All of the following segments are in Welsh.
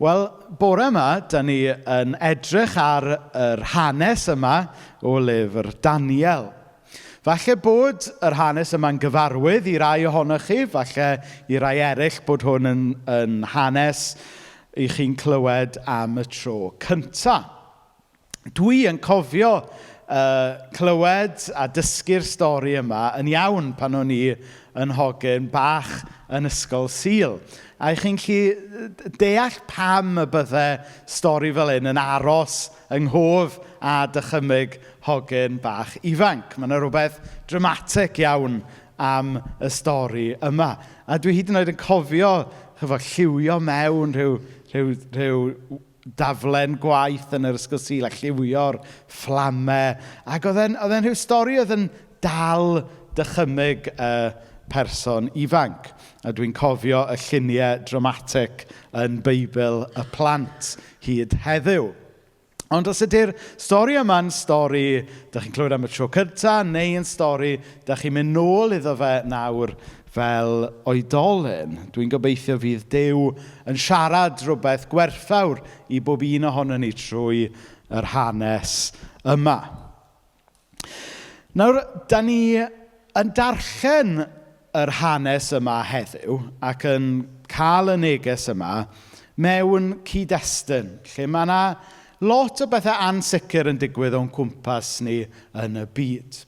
Wel, bore yma, da ni yn edrych ar yr hanes yma o lyfr Daniel. Falle bod yr hanes yma'n gyfarwydd i rai ohonoch chi, falle i rai eraill bod hwn yn hanes i chi'n clywed am y tro cynta. Dwi yn cofio clywed a dysgu'r stori yma yn iawn pan o'n i yn hogyn bach yn ysgol Sul. A chi'n gallu deall pam y bydde stori fel hyn yn aros yng nghof a dychymyg hogyn bach ifanc. Mae yna rhywbeth dramatic iawn am y stori yma. A dwi hyd yn oed yn cofio chyfo lliwio mewn rhyw daflen gwaith yn yr ysgol Sul a lliwio'r fflamau. Ac oedd e'n rhyw stori oedd yn dal dychymyg person ifanc. A dwi'n cofio y lluniau dramatic yn Beibl y plant hyd heddiw. Ond os ydy'r stori yma'n stori dach chi'n clywed am y tro cynta, neu yn stori dach chi'n mynd nôl iddo fe nawr fel oedolyn, dwi'n gobeithio fydd Duw yn siarad rhywbeth gwerthfawr i bob un ohonon ni trwy yr hanes yma. Nawr, da ni yn darllen yr hanes yma heddiw ac yn cael y neges yma mewn cyd-destun, lle mae yna lot o bethau ansicr yn digwydd o'n cwmpas ni yn y byd.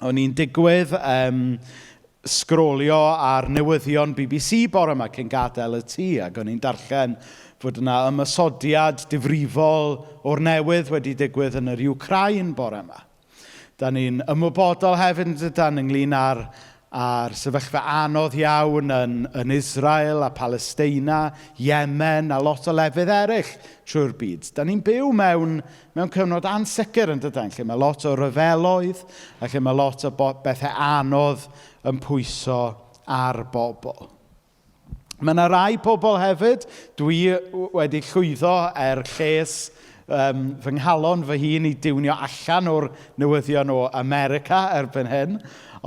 O'n i'n digwydd sgrolio ar newyddion BBC bore yma cyn gadael y tŷ, ac o'n i'n darllen fod yna ymosodiad difrifol o'r newydd wedi digwydd yn yr Ukraine bore yma. Da ni'n ymwybodol hefyd yn dydan ynglyn â'r sefyllfa anodd iawn yn Israel a Palesteina, Yemen a lot o lefydd eraill trwy'r byd. Da ni'n byw mewn cyfnod ansicr yn dydan, lle mae lot o ryfeloedd a lle mae lot o bethau anodd yn pwyso ar bobl. Mae yna rai pobl hefyd, dwi wedi llwyddo er lles fy nghalon fy hun i diwnio allan o'r newyddion o America erbyn hyn,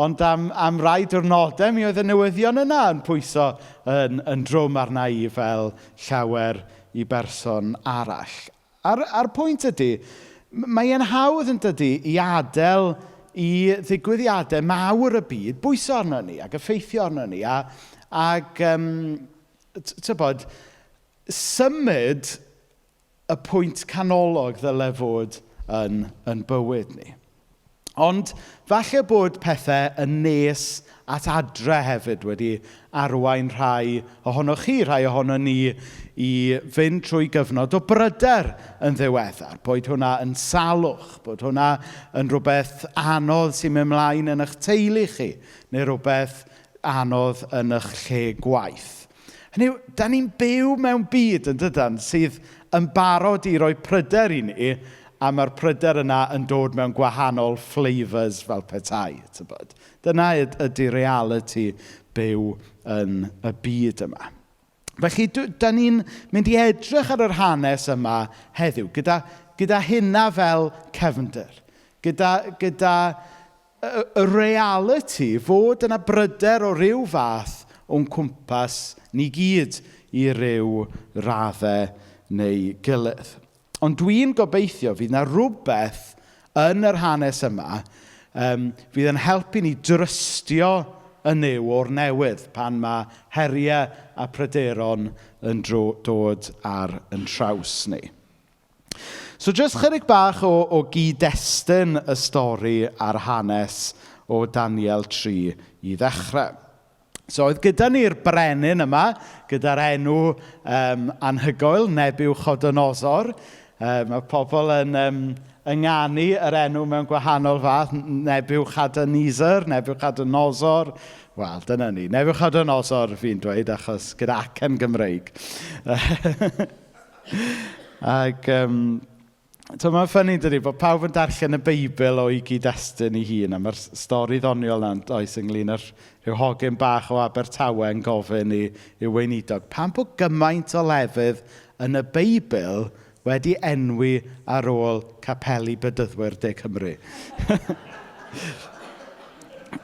ond am rai diwrnodau mi oedd y newyddion yna yn pwyso yn drwm arna i fel llawer i berson arall. A'r pwynt ydy, mae e'n hawdd yn dydy i adael i ddigwyddiadau mawr y byd bwyso arno ni ac effeithio arno ni ac tybod, symud y pwynt canolog ddyle fod yn bywyd ni. Ond falle bod pethau yn nes at adre hefyd wedi arwain rhai ohonoch chi, rhai ohono ni i fynd trwy gyfnod o bryder yn ddiweddar. Boed hwnna yn salwch, bod hwnna yn rhywbeth anodd sy'n mynd mlaen yn eich teulu chi, neu rhywbeth anodd yn eich lle gwaith. Hynny yw, da ni'n byw mewn byd yn dydan sydd yn barod i roi pryder i ni, a mae'r pryder yna yn dod mewn gwahanol flavours fel petai, tybod. Dyna ydy reality byw yn y byd yma. Felly, da ni'n mynd i edrych ar yr hanes yma heddiw, gyda hynna fel cefndir, gyda y reality fod yna bryder o ryw fath o'n cwmpas ni gyd i ryw raddau neu gilydd. Ond dwi'n gobeithio fydd yna rhywbeth yn yr hanes yma fydd yn helpu ni drystio y Nuw o'r newydd pan mae heriau a pryderon yn dod ar yn traws ni. So jyst chydig bach o gyd-destun y stori a'r hanes o Daniel 3 i ddechrau. So oedd gyda ni'r brenin yma, gyda'r enw anhygoel, Nebiwchodynosor. Mae pobl yn ynganu yr enw mewn gwahanol fath, Nebiwchadynisyr, Nebiwchadynosor. Wel, dyna ni, Nebiwchadynosor fi'n dweud, achos gyda acen Gymreig. Ac mae'n ffyni, dydy, bod pawb yn darllen y Beibl o'i gyd-destun ei hun, a mae'r stori ddoniol yna oes ynglyn â'r rhyw hogyn bach o Abertawe yn gofyn i'w weinidog, pam bod gymaint o lefydd yn y Beibl wedi enwi ar ôl capeli bedyddwyr De Cymru?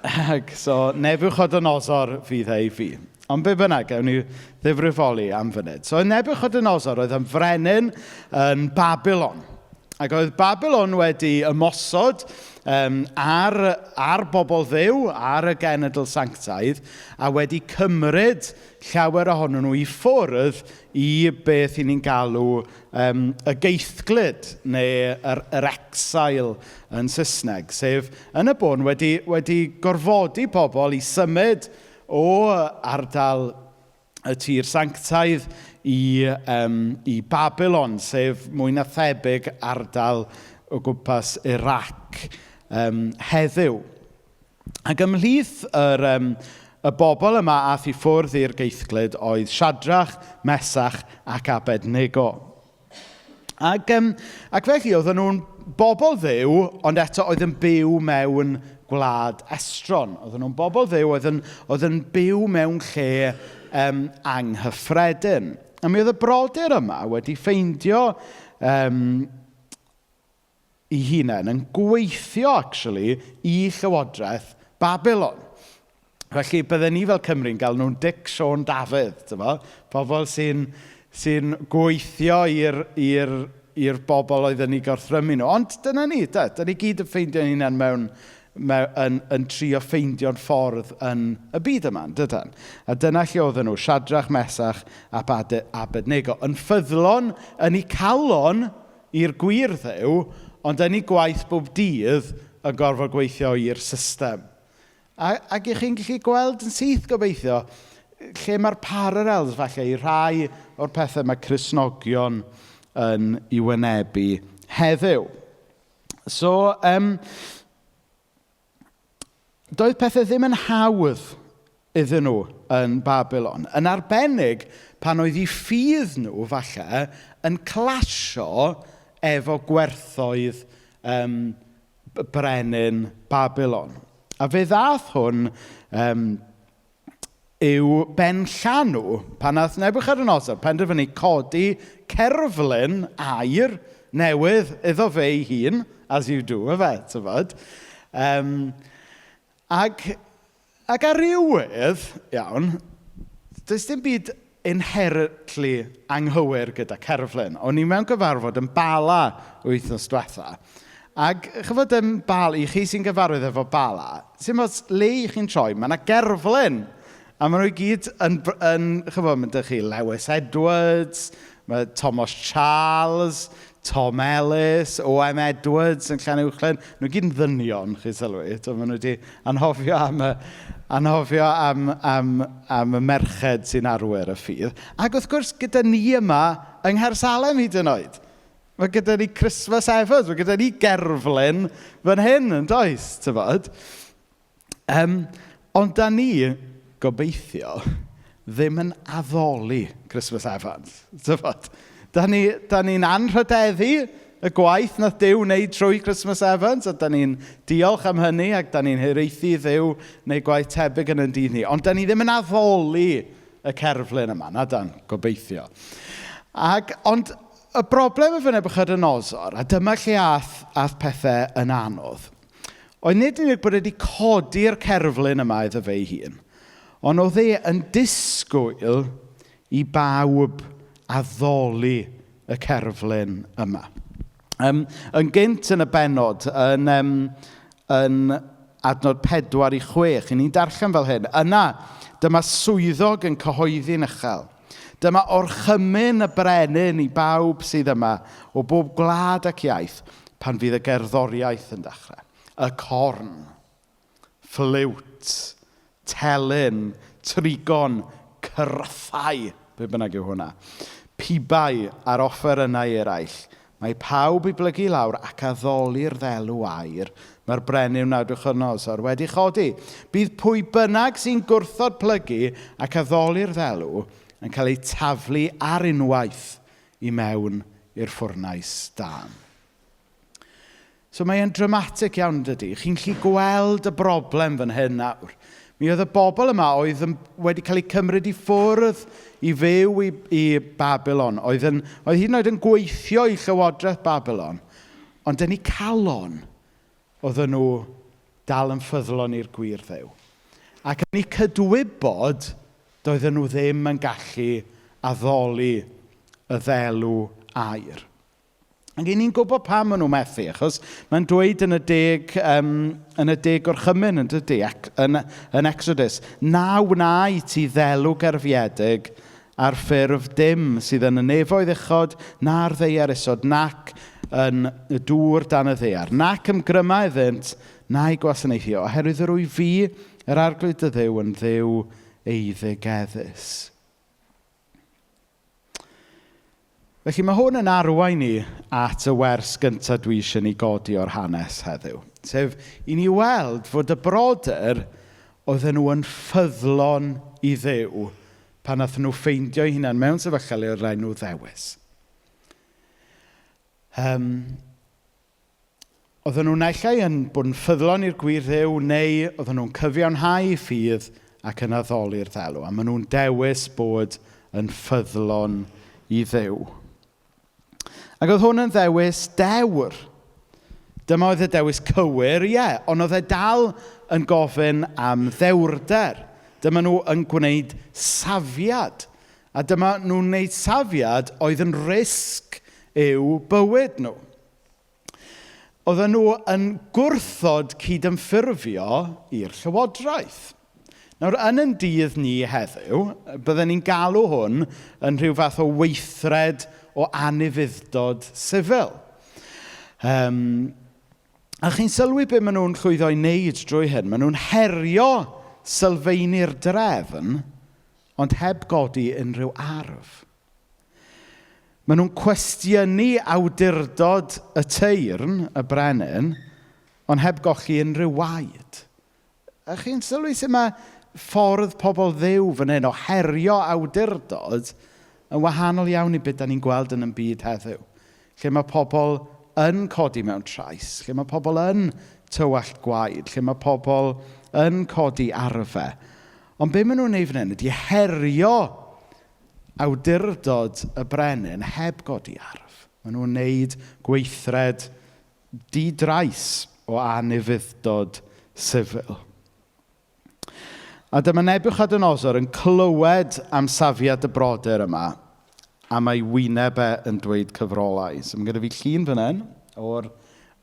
Ac so, Nebiwchodynosor fydd e i fi. Ond be bynnag, ewn ni ddifrifoli am funud. So, Nebuchadnezzar oedd yn frenin yn Babylon. Ac oedd Babylon wedi ymosod ar bobl Dduw, ar y genedl sanctaidd, a wedi cymryd llawer ohonyn nhw i ffwrdd i beth i ni'n galw y geithglyd, neu yr exile yn Saesneg, sef yn y bôn wedi gorfodi pobl i symud o ardal y tir sanctaidd i Babylon, sef mwy na thebyg ardal o gwmpas Iraq heddiw. Ac ymhlith y bobl yma ath i ffwrdd i'r geithglyd oedd Shadrach, Mesach ac Abednego. Ac felly oedden nhw'n bobl Dduw, ond eto oedd yn byw mewn gwlad estron. Oedden nhw'n bobl Dduw oedd yn byw mewn lle anghyffredin. A mi oedd y brodyr yma wedi ffeindio eu hunain yn gweithio, actually, i Llywodraeth Babylon. Felly, bydden ni fel Cymru'n gael nhw'n Dic Siôn Dafydd, tyfo? Pobl sy'n gweithio i'r bobl oedd yn eu gorthrymu nhw. Ond dyna ni, da ni gyd yn ffeindio'n hunain yn trio ffeindio'n ffordd yn y byd yma, dydan? A dyna lle oedden nhw, Shadrach, Mesach a Abednego, yn ffyddlon yn eu calon i'r gwir Dduw, ond yn eu gwaith bob dydd yn gorfod gweithio i'r system. Ac i chi'n gallu gweld yn syth gobeithio lle mae'r parallels falle i rhai o'r pethau mae Cristnogion yn ei wynebu heddiw. So, doedd pethau ddim yn hawdd iddyn nhw yn Babylon. Yn arbennig pan oedd eu ffydd nhw falle yn clasio efo gwerthoedd brenin Babylon. A fe ddath hwn i'w benllanw pan nath Nebuchadnezzar penderfynu codi cerflun aur newydd iddo fe ei hun, as you do, efe, tyfod. Ac ar ryw wedd, iawn, does dim byd inherently anghywir gyda cerflun. O'n i mewn gyfarfod yn Bala wythnos diwetha. Ac chyfod yn Bala, i chi sy'n gyfarwydd efo Bala, sy'n ots le i chi'n troi, mae yna gerflun. A maen nhw i gyd yn chyfod, mae 'da chi Lewis Edwards, mae Thomas Charles, Tom Ellis, O.M. Edwards yn Llanuwchllyn. Nhw gyd yn ddynion, chi sylwi. So, maen nhw wedi anghofio am y merched sy'n arwyr y ffydd. Ac wrth gwrs, gyda ni yma yng Nghaersalem hyd yn oed. Mae gyda ni Christmas Evans, mae gyda ni gerflun fan hyn, yn does, tyfod? Ond da ni, gobeithio, ddim yn addoli Christmas Evans, tyfod? Da ni'n anrhydeddu y gwaith nath Duw wneud trwy Christmas Evans, a da ni'n diolch am hynny, ac da ni'n hiraethu Dduw wneud gwaith tebyg yn ein dydd ni. Ond da ni ddim yn addoli y cerflun yma, na dan, gobeithio. Ond y broblem efo Nebuchadnezzar, a dyma lle ath pethau yn anodd, oedd nid unig bod wedi codi'r cerflun yma iddo fe ei hun, ond oedd e yn disgwyl i bawb addoli y cerflun yma. Yn gynt yn y bennod, yn adnod 4 i 6, i ni'n darllen fel hyn. Yna, dyma swyddog yn cyhoeddi'n uchel. Dyma orchymyn y brenin i bawb sydd yma o bob gwlad ac iaith pan fydd y gerddoriaeth yn dechrau. Y corn, ffliwt, telyn, trigon, crythau, be bynnag yw hwnna, pibau a'r offerynnau eraill. Mae pawb i blygu lawr ac addoli'r ddelw aur mae'r brenin Nabuchodonosor wedi chodi. Bydd pwy bynnag sy'n gwrthod plygu ac addoli'r ddelw yn cael ei taflu ar unwaith i mewn i'r ffwrnais dân. So mae e'n dramatic iawn, dydy. Chi'n gallu gweld y broblem fan hyn nawr. Mi oedd y bobl yma oedd wedi cael eu cymryd i ffwrdd i fyw i Babylon. Oedd hyd yn oed yn gweithio i Llywodraeth Babylon. Ond yn eu calon, oedden nhw dal yn ffyddlon i'r gwir Dduw. Ac yn eu cydwybod, Doedden nhw ddim yn gallu addoli y ddelw aur. Ac 'y ni'n gwybod pam maen nhw'n methu, achos mae'n dweud yn y deg, yn y deg gorchymyn, yn dydy, ac yn Exodus, na wna i ti ddelw gerfiedig ar ffurf dim sydd yn y nefoedd uchod, na'r ddaear isod, nac yn y dŵr dan y ddaear, nac ymgryma iddynt, na'i gwasanaethu, oherwydd yr wyf fi, yr Arglwydd dy Dduw, yn Dduw eiddigeddus. Felly mae hwn yn arwain ni at y wers gyntaf dwi eisiau ni godi o'r hanes heddiw. Sef i ni weld fod y brodyr oedden nhw yn ffyddlon i Dduw pan nath nhw ffeindio eu hunain mewn sefyllfa le oedd rhaid nhw ddewis. Oedden nhw naill ai yn bod yn ffyddlon i'r gwir Dduw neu oedden nhw'n cyfiawnhau ffydd ac yn addoli'r ddelw. A maen nhw'n dewis bod yn ffyddlon i Dduw. Ac oedd hwn yn ddewis dewr. Dyma oedd y dewis cywir, ie, ond oedd e dal yn gofyn am ddewrder. Dyma nhw yn gwneud safiad. A dyma nhw'n gwneud safiad oedd yn risg i'w bywyd nhw. Oedden nhw yn gwrthod cydymffurfio i'r llywodraeth. Nawr, yn ein dydd ni heddiw, bydden ni'n galw hwn yn rhyw fath o weithred o anufudd-dod sifil. A chi'n sylwi be maen nhw'n llwyddo i wneud drwy hyn? Maen nhw'n herio sylfaenu'r drefn, ond heb godi unrhyw arf. Maen nhw'n cwestiynu awdurdod y teyrn, y brenin, ond heb golli unrhyw waed. A chi'n sylwi sut mae ffordd pobl Dduw fan hyn o herio awdurdod yn wahanol iawn i beth da ni'n gweld yn y byd heddiw. Lle mae pobl yn codi mewn trais, lle mae pobl yn tywallt gwaed, lle mae pobl yn codi arfau. Ond be maen nhw'n neud fan hyn ydy herio awdurdod y brenin heb godi arf. Maen nhw'n neud gweithred di-drais o anufudd-dod sifil. A dyma Nebuchadnezzar yn clywed am safiad y brodyr yma, a mae wyneb e yn dweud cyfrolau. So mae gyda fi llun fan hyn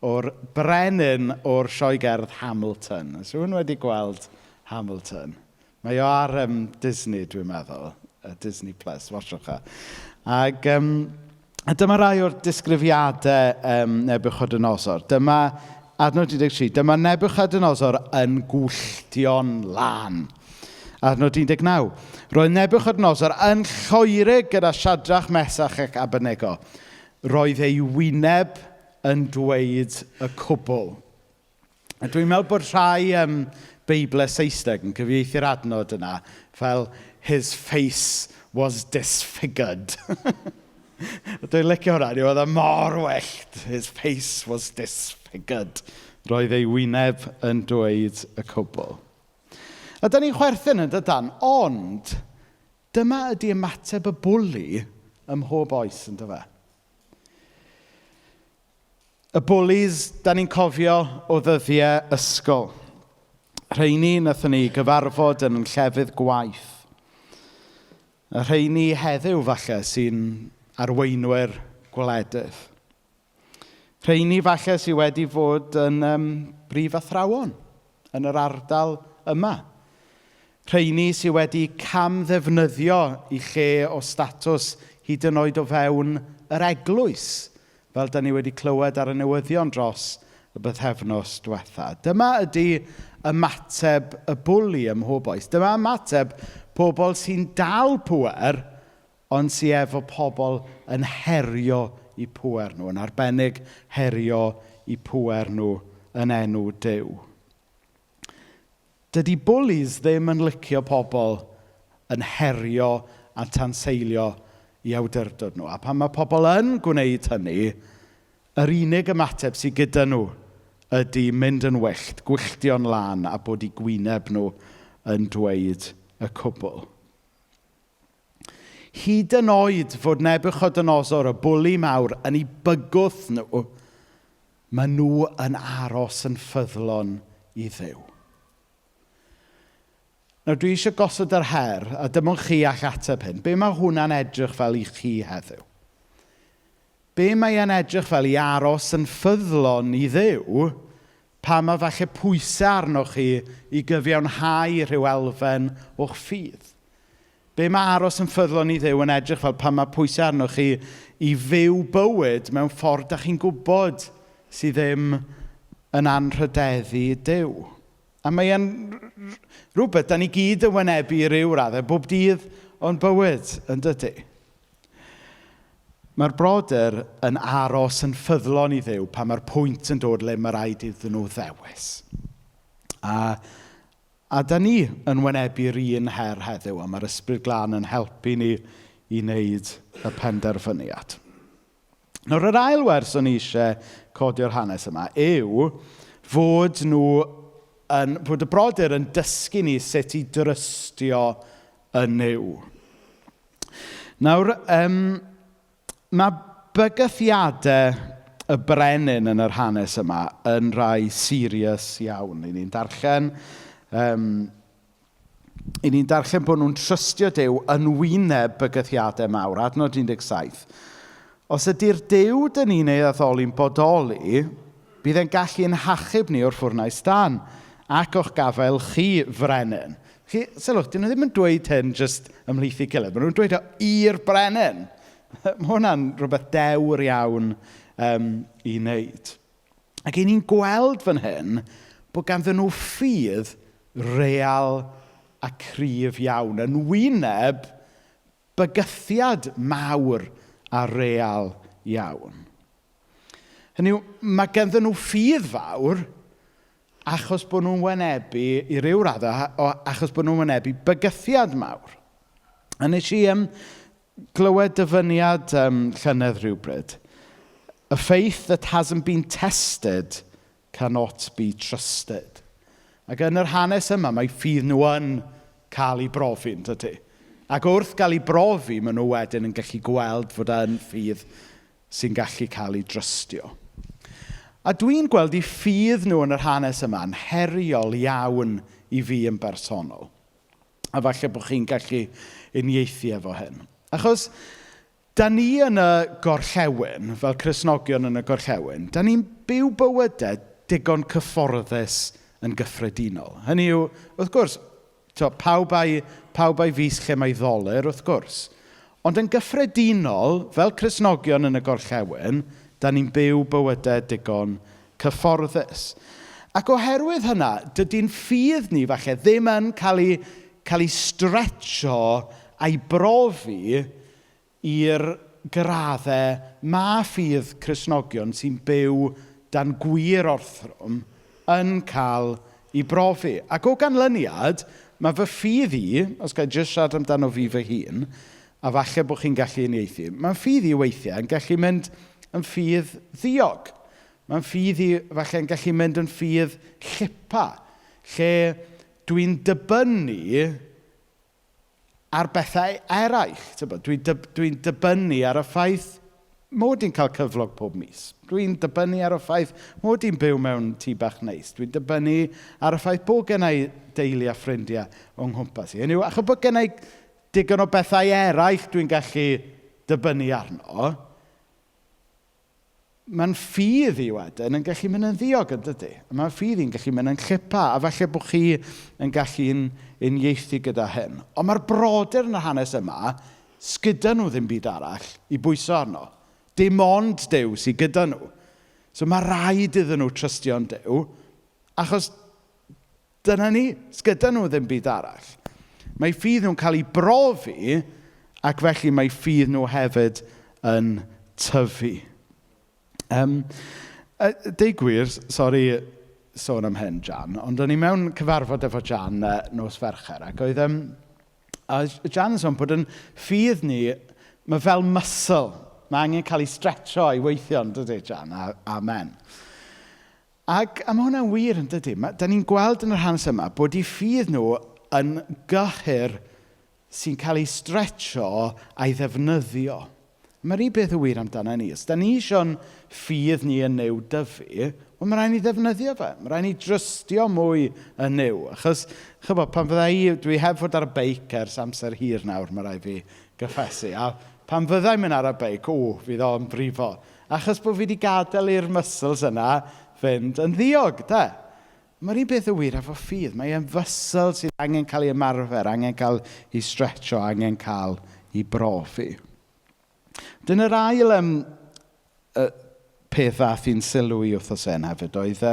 o'r brenin o'r sioe gerdd Hamilton. Oes rhywun wedi gweld Hamilton? Mae o ar Disney, dwi'n meddwl. Disney Plus, watchwch e. Ac a dyma rai o'r disgrifiadau Nebuchadnezzar. Dyma, adnod 13, dyma Nebuchadnezzar yn gwylltio'n lân. Adnod 19, roedd Nebuchadnezzar yn lloerig gyda Shadrach, Mesach ac Abednego. Roedd ei wyneb yn dweud y cwbl. A dwi'n meddwl bod rhai Beiblau Saesneg yn cyfieithu'r adnod yna fel his face was disfigured. Dwi'n licio hwnna, ni oedd e mor wyllt. His face was disfigured. Roedd ei wyneb yn dweud y cwbl. A da ni'n chwerthin yn dydan, ond dyma ydy ymateb y bwli ym mhob oes, yn dyfe? Y bwlis, da ni'n cofio o ddyddiau ysgol. Rheini wnaethon ni gyfarfod yn llefydd gwaith. Y rheini heddiw falle sy'n arweinwyr gwledydd. Rheini falle sydd wedi fod yn brif athrawon yn yr ardal yma. Rheini sydd wedi camddefnyddio i lle o statws hyd yn oed o fewn yr eglwys, fel da ni wedi clywed ar y newyddion dros y bythefnos diwetha. Dyma ydy ymateb y bwli ym mhob oes. Dyma ymateb pobl sy'n dal pŵer, ond sy efo pobl yn herio eu pŵer nhw, yn arbennig herio eu pŵer nhw yn enw Duw. Dydy bwlis ddim yn licio pobl yn herio a tanseilio i awdurdod nhw. A pan mae pobl yn gwneud hynny, yr unig ymateb sydd gyda nhw ydy mynd yn wyllt, gwylltio'n lân a bod eu gwyneb nhw yn dweud y cwbl. Hyd yn oed fod Nebuchadnezzar, y bwli mawr, yn eu bygwth nhw, maen nhw yn aros yn ffyddlon i Dduw. Nawr, dwi eisiau gosod yr her, a dim ond chi all ateb hyn. Be mae hwnna'n edrych fel i chi heddiw? Be mae e'n edrych fel i aros yn ffyddlon i Dduw pan mae falle pwysau arnoch chi i gyfiawnhau rhyw elfen o'ch ffydd? Be mae aros yn ffyddlon i Dduw yn edrych fel pan mae pwysau arnoch chi i fyw bywyd mewn ffordd da chi'n gwybod sydd ddim yn anrhydeddu Duw? A mae e'n rhywbeth da ni gyd yn wynebu i ryw raddau bob dydd o'n bywyd, yn dydy? Mae'r brodyr yn aros yn ffyddlon i Dduw pan mae'r pwynt yn dod le mae rhaid iddyn nhw ddewis. A da ni yn wynebu'r un her heddiw, a mae'r Ysbryd Glân yn helpu ni i wneud y penderfyniad. Nawr, yr ail wers o'n i eisiau codi o'r hanes yma yw fod y brodyr yn dysgu ni sut i drystio yn Nuw. Nawr, mae bygythiadau y brenin yn yr hanes yma yn rhai serious iawn. I ni'n darllen bod nhw'n trystio Duw yn wyneb bygythiadau mawr. Adnod 17. Os ydy'r Duw dyn ni'n ei addoli'n bodoli, bydd e'n gallu ein hachub ni o'r ffwrnais dân ac o'ch gafael chi, frenin. Chi, sylwch, dyn nhw ddim yn dweud hyn jyst ymhlith ei gilydd. Maen nhw'n dweud o i'r brenin. Mae hwnna'n rhywbeth dewr iawn i wneud. Ac i ni'n gweld fan hyn bod ganddyn nhw ffydd real a cryf iawn yn wyneb bygythiad mawr a real iawn. Hynny yw, mae ganddyn nhw ffydd fawr achos bod nhw'n wynebu, i ryw raddau, achos bod nhw'n wynebu bygythiad mawr. A nes i glywed dyfyniad llynedd rhywbryd. "A faith that hasn't been tested cannot be trusted." Ac yn yr hanes yma, mae ffydd nhw yn cael ei brofi, yn dydy? Ac wrth gael ei brofi, maen nhw wedyn yn gallu gweld fod yn ffydd sy'n gallu cael ei drystio. A dwi'n gweld eu ffydd nhw yn yr hanes yma yn heriol iawn i fi yn bersonol. A falle bod chi'n gallu uniaethu efo hyn. Achos da ni yn y gorllewin, fel Cristnogion yn y gorllewin, da ni'n byw bywydau digon cyfforddus yn gyffredinol. Hynny yw, wrth gwrs, to, pawb a'i fys lle mae ddolur, wrth gwrs. Ond yn gyffredinol, fel Cristnogion yn y gorllewin, da ni'n byw bywydau digon cyfforddus. Ac oherwydd hynna, dydy'n ffydd ni falle ddim yn cael ei stretcho a'i brofi i'r graddau ma ffydd Cristnogion sy'n byw dan gwir orthrwm yn cael ei brofi. Ac o ganlyniad, mae fy ffydd i, os ga i jyst siarad amdano fi fy hun, a falle bod chi'n gallu uniaethu, mae'n ffydd i weithiau yn gallu mynd yn ffydd ddiog. Mae'n ffydd i falle yn gallu mynd yn ffydd llipa, lle dwi'n dibynnu ar bethau eraill. Dwi'n dibynnu ar y ffaith mod i'n cael cyflog pob mis. Dwi'n dibynnu ar y ffaith mod i'n byw mewn tŷ bach neis. Dwi'n dibynnu ar y ffaith bod gen i deulu a ffrindiau o'n nghwmpas i. Hynny yw, achos bod gen i digon o bethau eraill dwi'n gallu dibynnu arno, mae'n ffydd i wedyn yn gallu mynd yn ddiog, yn dydy? Mae'n ffydd i'n gallu mynd yn llipa, a falle bod chi yn gallu uniaethu gyda hyn. Ond mae'r brodyr yn y hanes yma, sgyda nhw ddim byd arall i bwyso arno. Dim ond Duw sydd gyda nhw. So mae rhaid iddyn nhw trystio'n Duw, achos dyna ni, sgyda nhw ddim byd arall. Mae ffydd nhw'n cael ei brofi, ac felly mae ffydd nhw hefyd yn tyfu. Deud gwir, sori sôn am hyn, Jan, ond o'n i mewn cyfarfod efo Jan nos Fercher, ac oedd a Jan yn sôn bod yn ffydd ni, mae fel muscle. Mae angen cael ei stretcho i weithio, yn dydy, Jan? Amen. Ac a mae hwnna'n wir, yn dydy? Da ni'n gweld yn yr hanes yma bod eu ffydd nhw yn gyhyr sy'n cael ei stretcho a'i ddefnyddio. Mae'r un peth yn wir amdano ni. Os da ni eisiau'n ffydd ni yn Nuw dyfu, wel, mae rhaid ni ddefnyddio fe. Mae rhaid ni drystio mwy yn Nuw. Achos, chybod, pan fydda i, dwi heb fod ar y beic ers amser hir nawr, mae rhaid fi gyffesu. A pan fyddai'n mynd ar y beic, o, fydd o'n brifo. Achos bod fi wedi gadael i'r muscles yna fynd yn ddiog, de. Mae'r un peth yn wir efo ffydd. Mae e'n fysl sydd angen cael ei ymarfer, angen cael ei stretcho, angen cael ei brofi. Dyna'r ail peth ddath i'n sylw i wythnos hyn hefyd oedd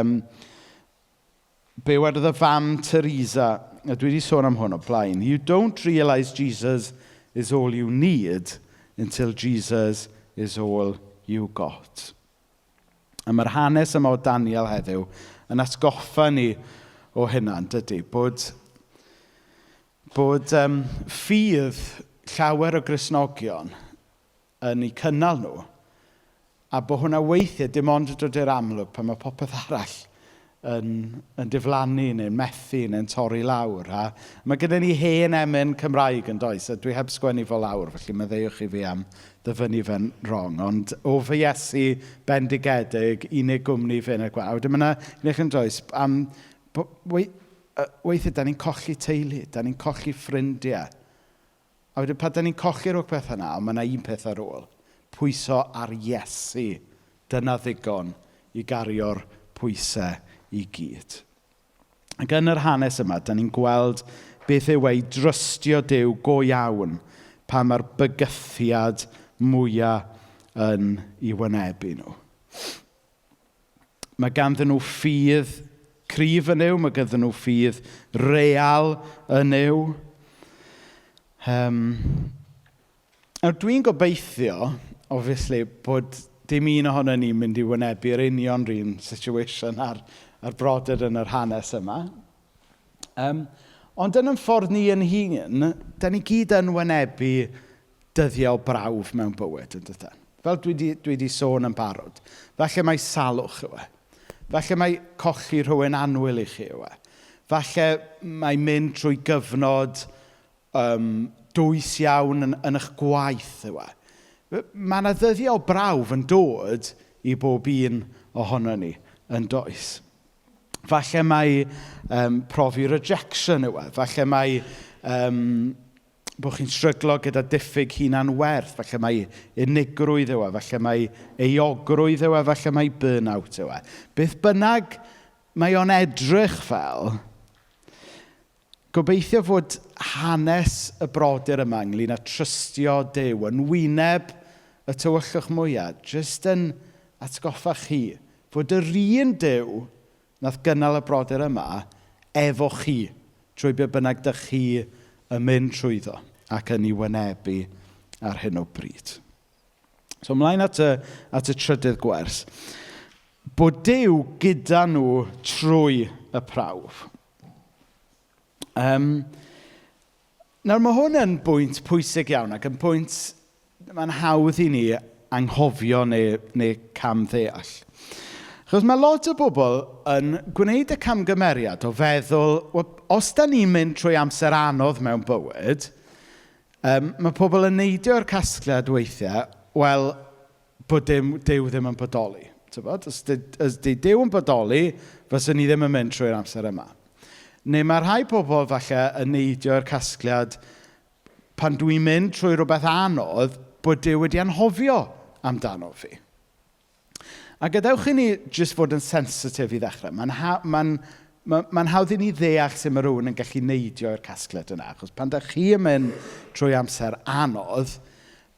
be wedodd y fam Teresa, a dwi wedi sôn am hwn o blaen: "You don't realise Jesus is all you need until Jesus is all you got." A mae'r hanes yma o Daniel heddiw yn atgoffa ni o hynna, yn dydy? Bod ffydd llawer o Gristnogion yn eu cynnal nhw, a bod hwnna weithiau dim ond yn dod i'r amlwg pan mae popeth arall yn diflannu neu'n methu neu'n torri lawr. A mae gyda ni hen emyn Cymraeg yn does, a dwi heb sgwennu fo lawr, felly maddeuwch i fi am ddyfynnu fe'n wrong. Ond o fy Iesu bendigedig, unig gwmni fe yn y gwaith. A wedyn mae yna, un yn does, am, weithiau da ni'n colli teulu, da ni'n colli ffrindiau. A wedyn pan da ni'n colli'r holl beth yna, ond mae yna un peth ar ôl. Pwyso ar Iesu. Dyna ddigon i gario'r pwysau i gyd. Ac yn yr hanes yma, da ni'n gweld beth yw ei drystio Duw go iawn pan mae'r bygythiad mwyaf yn ei wynebu nhw. Mae ganddyn nhw ffydd cryf yn Nuw, mae ganddyn nhw ffydd real yn Nuw. Nawr dwi'n gobeithio, obviously, bod dim un ohono ni'n mynd i wynebu'r union rhan situation ar brodyr yn yr hanes yma. Ond yn y ffordd ni yn hun, da ni gyd yn wynebu dyddiau o brawf mewn bywyd, yn dydyn? Fel dwi di sôn yn barod. Falle mae salwch yw e. Falle mae colli rhywun annwyl i chi yw e. Falle mae mynd trwy gyfnod dwys iawn yn eich gwaith yw e. Mae yna ddyddiau o brawf yn dod i bob un ohono ni yn does. Falle mai profi rejection yw e. Falle mai bod chi'n stryglo gyda diffyg hunan werth. Falle mai unigrwydd yw e. Falle mai euogrwydd yw e. Falle mai burnout yw e. Beth bynnag mae o'n edrych fel, gobeithio fod hanes y brodyr yma ynglyn â trystio Duw yn wyneb y tywyllwch mwyaf, jyst yn atgoffa chi fod yr un Duw nath gynnal y brodyr yma efo chi trwy be bynnag dych chi yn mynd trwyddo ac yn ei wynebu ar hyn o bryd. So ymlaen at y trydydd gwers. Bod Duw gyda nhw trwy y prawf. Nawr mae hwn yn bwynt pwysig iawn ac yn pwynt mae'n hawdd i ni anghofio neu camddeall. Achos mae lot o bobl yn gwneud y camgymeriad o feddwl, well, os da ni'n mynd trwy amser anodd mewn bywyd, mae pobl yn neidio'r casgliad weithiau, wel, bod dim, Duw ddim yn bodoli. Tybod? Os di Duw yn bodoli, fyswn ni ddim yn mynd trwy'r amser yma. Neu mae rhai pobl falle yn neidio'r casgliad pan dwi'n mynd trwy rhywbeth anodd, bod Duw wedi anghofio amdano fi. A gadewch i ni jyst fod yn sensitif i ddechrau. Mae'n hawdd i ni ddeall sut mae rhywun yn gallu neidio i'r casgliad yna. Achos pan da chi yn mynd trwy amser anodd,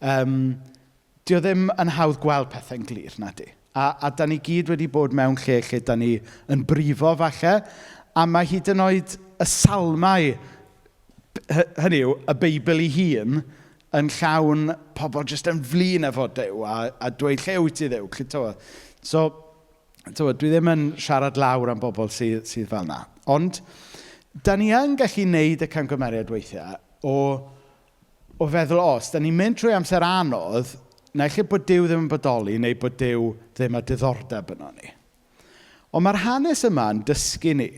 dio ddim yn hawdd gweld pethau'n glir, na di. A da ni gyd wedi bod mewn lle lle da ni yn brifo falle, a mae hyd yn oed y salmau, hynny yw, y Beibl ei hun, yn llawn pobl jyst yn flin efo Duw a dweud lle wyt ti Dduw? So, tywod, dwi ddim yn siarad lawr am bobl sydd fel yna. Ond, da ni yn gallu neud y camgymeriad weithiau o feddwl, os da ni'n mynd trwy amser anodd, naill ai bod Duw ddim yn bodoli neu bod Duw ddim â diddordeb yno ni. Ond mae'r hanes yma yn dysgu ni,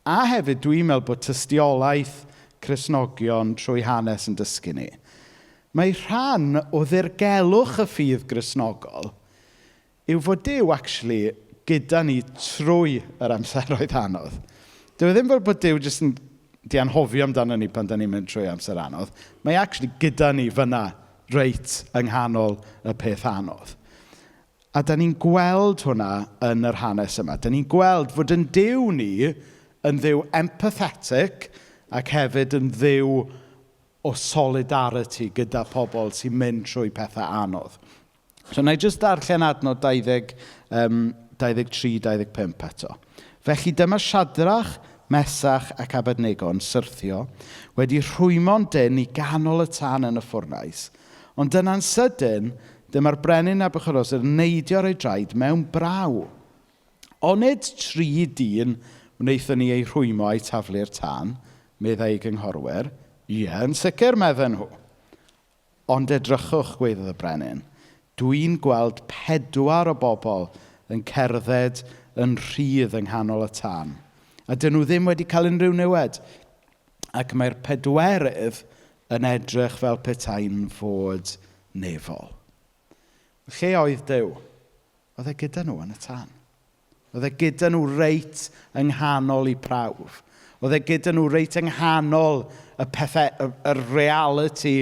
a hefyd dwi'n meddwl bod tystiolaeth Cristnogion trwy hanes yn dysgu ni. Mae rhan o ddirgelwch y ffydd Gristnogol yw fod Duw actually gyda ni trwy yr amseroedd anodd. Dyw e ddim fel bod Duw jyst yn 'di anghofio amdano ni pan dan ni'n mynd trwy amser anodd. Mae e actually gyda ni fan'na reit yng nghanol y peth anodd. A dan ni'n gweld hwnna yn yr hanes yma. Dan ni'n gweld fod yn Duw ni yn Dduw empathetic ac hefyd yn Dduw o solidarity gyda pobl sy'n mynd trwy pethau anodd. So, wna i jyst darllen adnod 20, 23, 25 eto. Felly dyma Siadrach, Mesach ac Abednego yn syrthio, wedi rhwymo'n dynn i ganol y tân yn y ffwrnais. Ond dyna'n sydyn, dyma'r brenin Nebuchadnezzar yn neidio ar ei draed mewn braw. Onid 3 dyn wnaethon ni eu rhwymo a'u taflu i'r tân, meddai ei gynghorwyr. Ie, yn sicr, medden nhw. Ond edrychwch, gwaeddodd y brenin, dwi'n gweld 4 o bobl yn cerdded yn rhydd yng nghanol y tân. A dyn nhw ddim wedi cael unrhyw niwed. Ac mae'r pedwerydd yn edrych fel petai'n fod nefol. Lle oedd Duw? Oedd e gyda nhw yn y tân. Oedd e gyda nhw reit yng nghanol eu prawf. Oedd e gyda nhw reit yng nghanol y pethau, y reality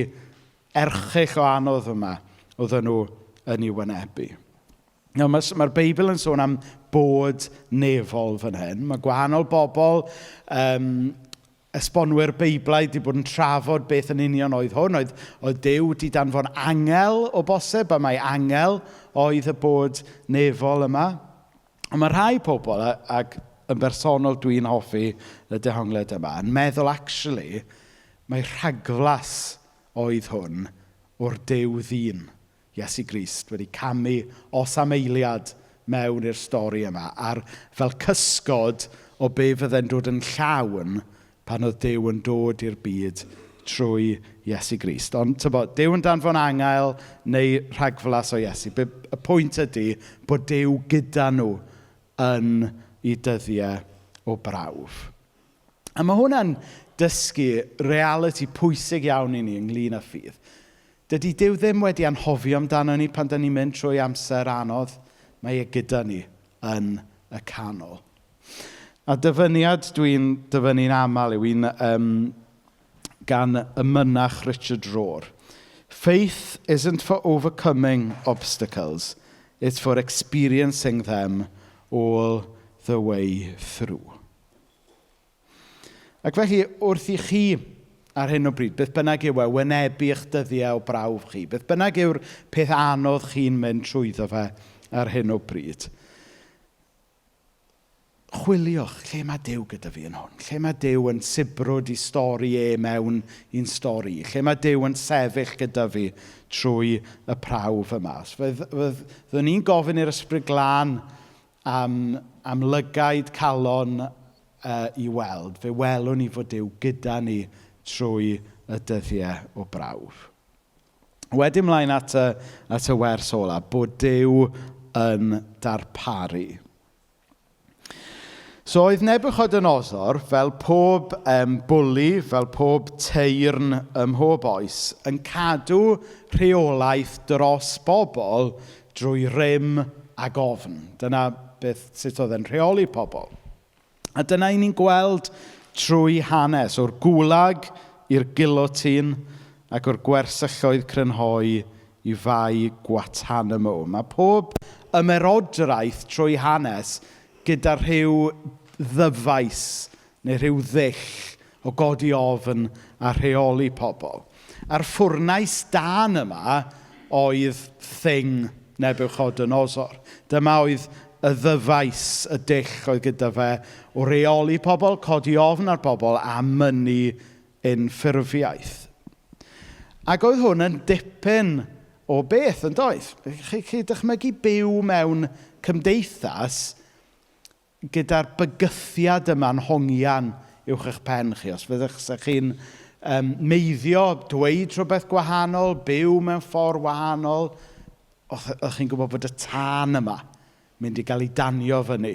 erchyll o anodd yma oedden nhw yn ei wynebu. Nawr, mae'r Beibl yn sôn am bod nefol fan hyn. Mae gwahanol bobl, esbonwyr Beiblaidd wedi bod yn trafod beth yn union oedd hwn. Oedd Duw wedi danfon angel o bosib, a mae angel oedd y bod nefol yma. Ond mae rhai pobl, ac yn bersonol dwi'n hoffi y dehongliad yma, yn meddwl actually mae rhagflas oedd hwn o'r Duw ddyn, Iesu Grist, wedi camu os am eiliad mewn i'r stori yma, a'r fel cysgod o be fydde'n dod yn llawn pan oedd Duw yn dod i'r byd trwy Iesu Grist. Ond tybod, Duw yn danfon angel neu rhagflas o Iesu. Y pwynt ydy bod Duw gyda nhw yn eu dyddiau o brawf. A mae hwnna'n dysgu reality pwysig iawn i ni ynglyn â ffydd. Dydy Duw ddim wedi anghofio amdano ni pan dan ni'n mynd trwy amser anodd. Mae e gyda ni yn y canol. A dyfyniad dwi'n dyfynnu'n aml yw un gan y mynach Richard Rohr. Faith isn't for overcoming obstacles, it's for experiencing them all the way through. Ac felly, wrth i chi ar hyn o bryd, beth bynnag yw e, wynebu eich dyddiau o brawf chi, beth bynnag yw'r peth anodd chi'n mynd trwyddo fe ar hyn o bryd, chwiliwch lle mae Duw gyda fi yn hwn, lle mae Duw yn sibrwd i stori e mewn i'n stori, lle mae Duw yn sefyll gyda fi trwy y prawf yma. Os fyddwn ni'n gofyn i'r Ysbryd Glân am lygaid calon i weld, fe welwn ni fod Duw gyda ni trwy y dyddiau o brawf. Wedyn mlaen at y wers ola, bod Duw yn darparu. So oedd Nebuchadnezzar, fel pob bwli, fel pob teyrn ym mhob oes, yn cadw rheolaeth dros bobl drwy rym ag ofn. Dyna sut oedd e'n rheoli pobl. A dyna i ni'n gweld trwy hanes, o'r gwlag i'r guillotine ac o'r gwersylloedd crynhoi i fai Guantanamo. Mae pob ymerodraeth trwy hanes gyda rhyw ddyfais neu rhyw ddull o godi ofn a rheoli pobl. A'r ffwrnais dân yma oedd thing Nebuchadnezzar. Dyma oedd y ddyfais, y dull oedd gyda fe o reoli pobl, codi ofn ar bobl a mynnu unffurfiaeth. Ac oedd hwn yn dipyn o beth yn doedd. Chi dychmygu byw mewn cymdeithas gyda'r bygythiad yma'n hongian uwch eich pen chi. Os fyddech chi'n meiddio dweud rhywbeth gwahanol, byw mewn ffordd wahanol, o'ch chi'n gwybod bod y tân yma mynd i gael ei danio fyny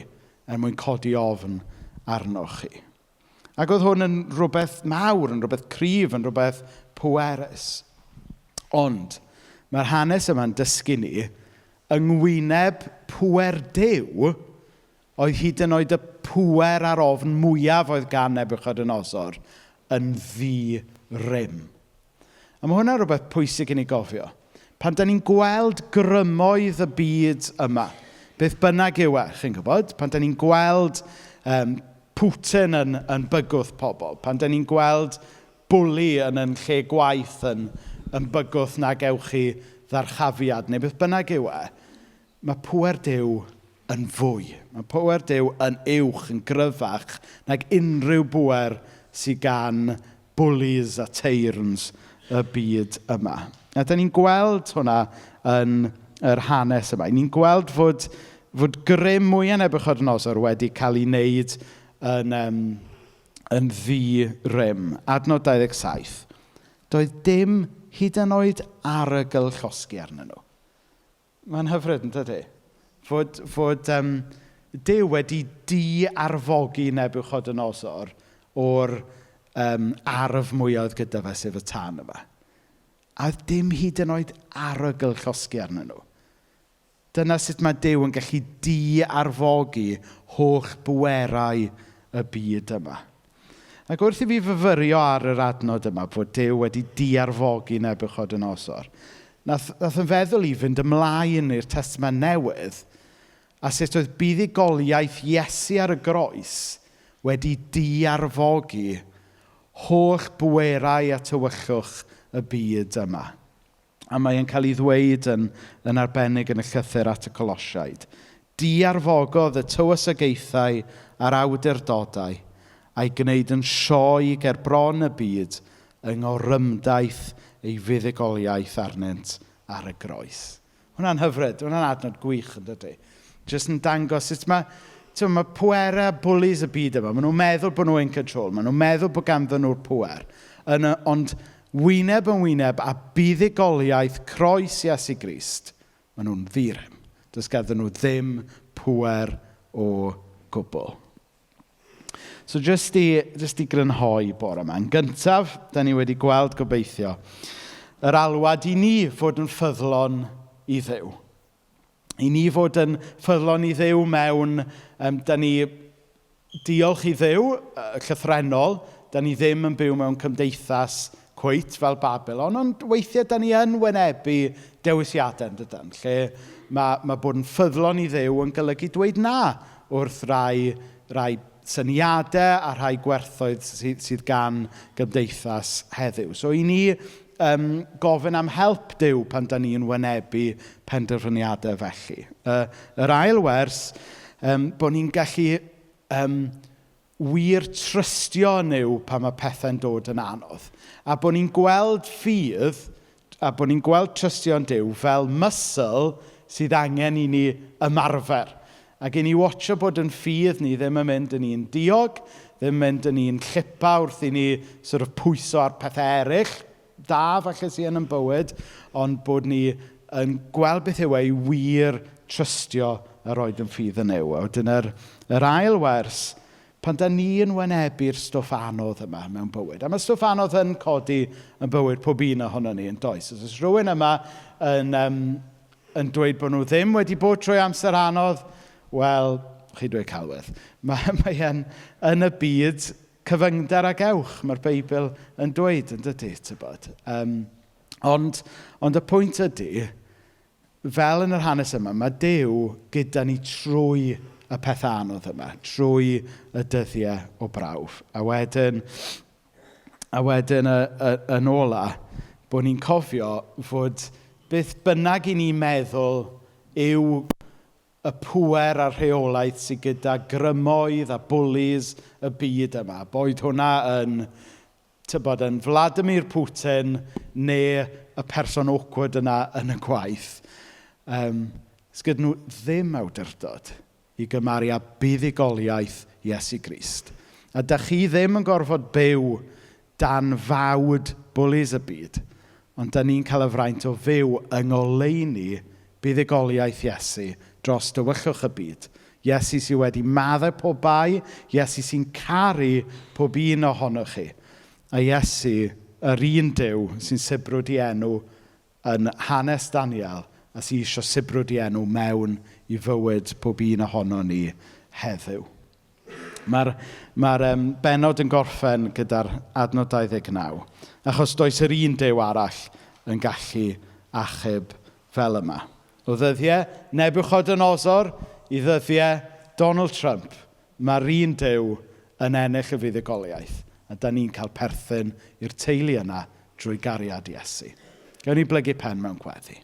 er mwyn codi ofn arnoch chi. Ac oedd hwn yn rhywbeth mawr, yn rhywbeth cryf, yn rhywbeth pwerus. Ond mae'r hanes yma'n dysgu ni yng ngwyneb pŵer Duw oedd hyd yn oed y pŵer a'r ofn mwyaf oedd gan Nebuchadnezzar yn ddi-rym. A mae hwnna'n rhywbeth pwysig i ni gofio. Pan da ni'n gweld grymoedd y byd yma, beth bynnag yw e, chi'n gwybod? Pan da ni'n gweld Putin yn bygwth pobl, pan da ni'n gweld bwli yn lle gwaith yn bygwth na gewch chi ddyrchafiad, neu beth bynnag yw e, mae pŵer Duw yn fwy. Mae pŵer Duw yn uwch, yn gryfach nag unrhyw bŵer sydd gan bullies a tyrants y byd yma. A da ni'n gweld hwnna yn yr hanes yma. Ni'n gweld fod grym mwyaf Nebuchadnezzar wedi cael ei wneud yn ddi-rym. Adnod 27. Doedd dim hyd yn oed arogl llosgi arnyn nhw. Mae'n hyfryd, yn dydy? Fod Duw wedi di-arfogi Nebuchadnezzar o'r arf mwyaf oedd gyda fe, sef y tân yma. A oedd dim hyd yn oed arogl llosgi arnyn nhw. Dyna sut mae Duw yn gallu di-arfogi holl bwerau y byd yma. Ac wrth i fi fyfyrio ar yr adnod yma, fod Duw wedi di-arfogi Nebuchadnezzar, nath yn feddwl i fynd ymlaen i'r Testament Newydd, a sut oedd buddugoliaeth Iesu ar y groes wedi di-arfogi holl bwerau a tywyllwch y byd yma. A mae e'n cael ei ddweud yn arbennig yn y llythyr at y Colosiaid. Di-arfogodd y tywysogaethau a'r awdurdodau a'i gwneud yn sioe ger bron y byd yng ngorymdaith ei fuddugoliaeth arnynt ar y groes. Hwnna'n hyfryd, hwnna'n adnod gwych yn dydy. Jyst yn dangos sut mae pwerau bullies y byd yma, maen nhw'n meddwl bod nhw in control, maen nhw'n meddwl bod ganddyn nhw'r pwer. Ond wyneb yn wyneb a buddugoliaeth croes Iesu Grist, maen nhw'n ddi-rym. Does ganddyn nhw ddim pwer o gwbl. So jyst i grynhoi bore yma. Yn gyntaf, da ni wedi gweld gobeithio yr alwad i ni fod yn ffyddlon i Dduw. I ni fod yn ffyddlon i Dduw mewn, da ni diolch i Dduw, llythrennol, da ni ddim yn byw mewn cymdeithas cweit fel Babylon, ond weithiau da ni yn wynebu dewisiadau, yn dydan, lle mae bod yn ffyddlon i Dduw yn golygu dweud na wrth rai syniadau a rhai gwerthoedd sydd gan gymdeithas heddiw. So i ni gofyn am help Duw pan da ni'n wynebu penderfyniadau felly. Yr ail wers, bod ni'n gallu wir trystio yn Nuw pan mae pethau'n dod yn anodd. A bod ni'n gweld ffydd, a bod ni'n gweld trystio yn Duw fel muscle sydd angen i ni ymarfer. Ac i ni watcho bod yn ffydd ni ddim yn mynd yn un diog, ddim yn mynd yn un llipa wrth i ni sort of pwyso ar pethau eraill, da falle sydd yn ein bywyd, ond bod ni yn gweld beth yw e i wir trystio a roed yn ffydd yn Nuw. A wedyn yr ail wers, pan da ni yn wynebu'r stwff anodd yma mewn bywyd. A mae stwff anodd yn codi yn bywyd pob un ohono ni yn does. Os oes rhywun yma yn dweud bod nhw ddim wedi bod trwy amser anodd, wel, chi dweud celwydd. Mae e'n yn y byd cyfyngder a gewch, mae'r Beibl yn dweud, yn dydy, tybod. Ond y pwynt ydy, fel yn yr hanes yma, mae Duw gyda ni trwy y peth anodd yma, trwy y dyddiau o brawf. A wedyn yn ola, bod ni'n cofio fod beth bynnag i ni'n meddwl yw y pŵer a'r rheolaeth sydd gyda grymoedd a bullies y byd yma. Boed hwnna yn Vladimir Putin neu y person awkward yna yn y gwaith. Sgyd nhw ddim awdurdod i gymaru â buddugoliaeth Iesu Grist. A dach chi ddim yn gorfod byw dan fawd bullies y byd, ond da ni'n cael y fraint o fyw yng ngoleuni buddugoliaeth Iesu dros dywyllwch y byd. Iesu sydd wedi maddau pob bai, Iesu sy'n caru pob un ohonoch chi. A Iesu, yr un Duw sy'n sibrwd i enw yn hanes Daniel a sydd eisiau sibrwd ei enw mewn i fywyd pob un ohono ni heddiw. Mae'r mae bennod yn gorffen gyda'r adnod 29, achos does yr un Duw arall yn gallu achub fel yma. O ddyddiau Nebuchadnezzar i ddyddiau Donald Trump, mae'r un Duw yn ennill y fuddugoliaeth. A da ni'n cael perthyn i'r teulu yna drwy gariad Iesu. Gawn ni blygu pen mewn gweddi.